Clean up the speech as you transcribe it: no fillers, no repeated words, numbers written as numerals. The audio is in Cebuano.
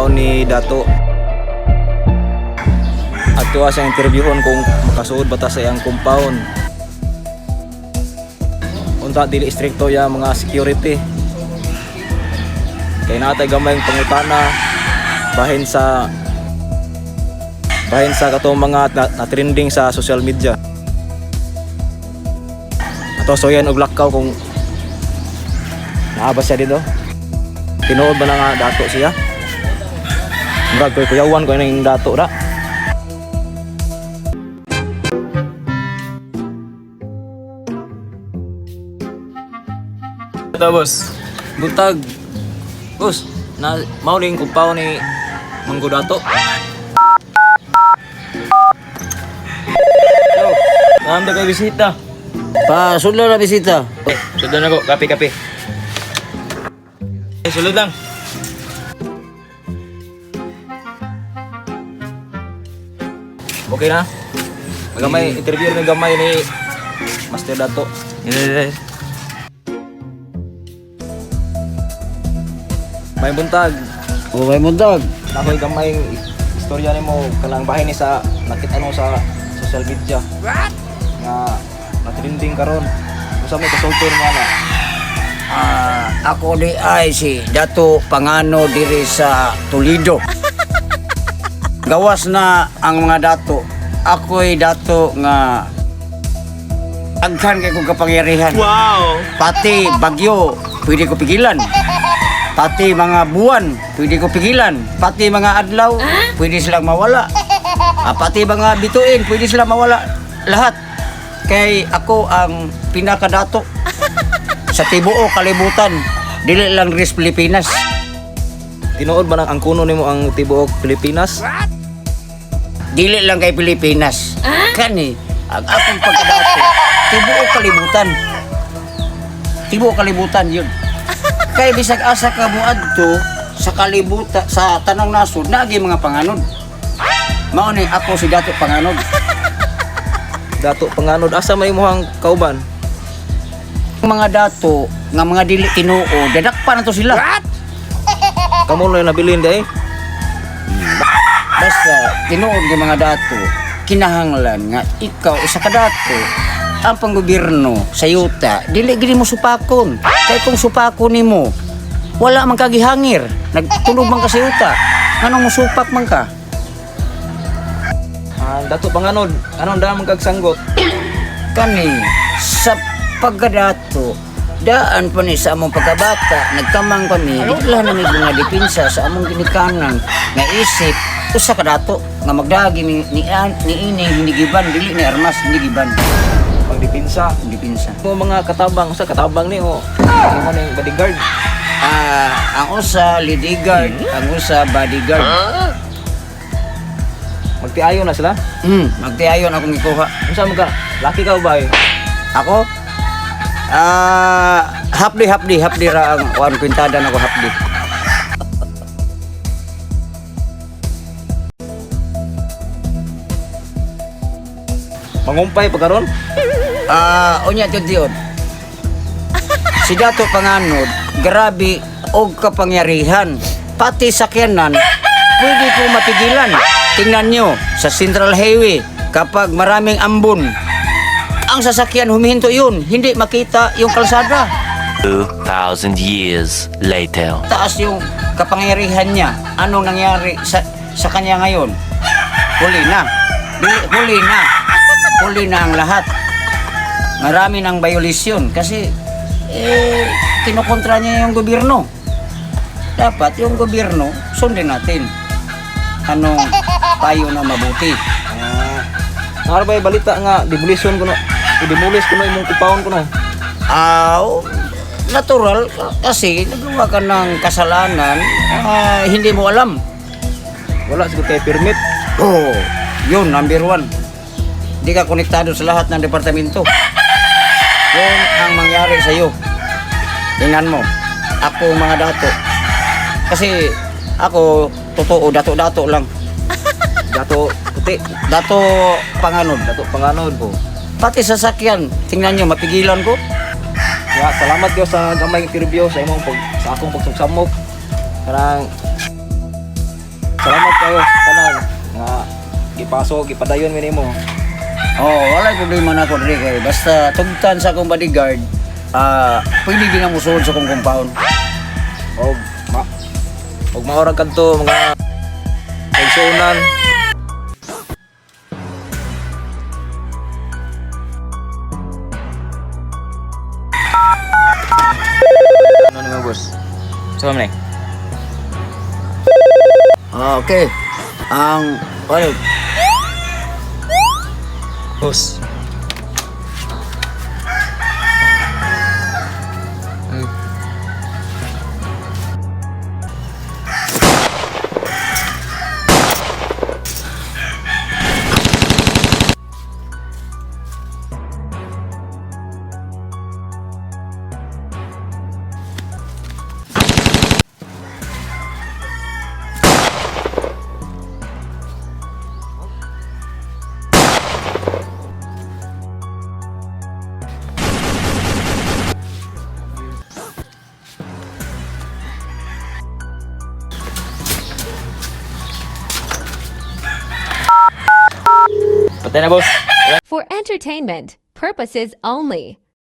compound ni Dato. Ato sa interviewon kung makasuod ba ta sa iyang compound. Unta dili istrikto ya mga security. Kay natay gamay pangutana bahin sa katong mga na trending sa social media. Ato so yan og lakaw kung naa ba siya dito. Tinuod ba na nga dato siya? Murag ko'y kuyawan ko ning dato ra. Ito, boss. Buntag. Boss, na mao ning kumpaw ni Manggo Dato. Yo, naam kay bisita. Pasudlo na bisita. Eh, sulod na ko. Kape, kape. Eh, sulod lang. Okay na? Magamay interview ni gamay ni Master Dato. Eh, eh, May buntag. O may mundag. Nakoy gamay istorya nimo kanang bahin ni sa nakita no sa social media. What? Nga na trending karon. Unsa may kasulti nimo ana? Ah, ako di ay si Dato Pangano diri sa Toledo. Gawas na ang mga dato. Ako'y dato nga aghan kay kong kapangyarihan. Wow! Pati bagyo, pwede ko pigilan. Pati mga buwan, pwede ko pigilan. Pati mga adlaw, pwede silang mawala. Ah, pati mga bituin, pwede silang mawala. Lahat. Kay ako ang pinakadato sa tibuo kalibutan. Dili lang ris Pilipinas. Tinuod ba nang ang kuno nimo ang tibuok Pilipinas? Dili lang kay Pilipinas. Kani, ang akong pagkadato, tibuo kalibutan. Tibuo kalibutan yun. Kay bisag asa ka moadto sa kalibutan sa tanang nasod naagi mga panganod. Mao ni ako si Dato Panganod. Dato Panganod, asa may imong kauban? Ang mga dato nga mga dili tinuo, dadakpan na to sila. Kamo na nabilin di ay. Basta tinuod ng mga dato, kinahanglan nga ikaw isa ka dato ang panggobyerno sa yuta, dili gid mo supakon. Kay kung supakon nimo, wala man kagihangir, nagtulog man ka sa yuta. Nganong musupak man ka? Ah, Dato Panganod, anong daan man kag sanggot? Kani sa pagkadato, daan pa ni sa among pagkabata, nagkamang kami, didla na mi mga depensa sa among ginikanan nga isip usa ka dato nga magdagi ni ini hindi giban, dili ni armas, hindi giban. Pagdipinsa. Depensa. Mo mga katabang, usa katabang ni o imo ning bodyguard. Ah, ang usa leader, ang usa bodyguard. Magtiayo na sila. Magtiayon akong gikuha. Unsa man ka? Laki ka ba eh? Ako? Ah, hapdi hapdi hapdi ra ang kuan kwintada nako hapdi. Mangumpay pa karon? Ah, unya jud diod. Si Dato Panganod, grabe og kapangyarihan. Pati sakyanan, pwede ko mapigilan. Tingnan nyo, sa Central Highway, kapag maraming ambon, ang sasakyan humihinto yun, hindi makita yung kalsada. 2,000 years later. Taas yung kapangyarihan niya. Anong nangyari sa kanya ngayon? Huli na. Huli na. Huli na ang lahat. Marami ng violation kasi eh, kinukontra niya yung gobyerno. Dapat yung gobyerno, sundin natin. Anong payo na mabuti. Ah, Nara ba balita nga demolition kuno? I-demolish kuno imong kupawon kuno. Ah, natural kasi nagawa ka ng kasalanan, ah, hindi mo alam. Wala siguro kay permit. Oh, yun, number one. Hindi ka konektado sa lahat ng departamento. Yun ang mangyari sa iyo. Tingnan mo, ako mga dato. Kasi ako, totoo, dato-dato lang. Dato puti, Dato panganod. Dato Panganod. Oh. Pati sasakyan, tingnan nyo, mapigilan ko. Ya, salamat kayo sa gamay interview sa imong pag sa akong pagsugsamok. Kanang Salamat kayo sa tanan nga gipaso, gipadayon mi nimo. Oh, walay problema na ako diri kay basta tugtan sa akong bodyguard, pwede din ang musuod sa akong compound. Og ma og maorag kadto mga kaigsuonan. Ano naman, boss? Sama man eh. Okay. Ang ano, Boss. Patay na, boss. For entertainment purposes only.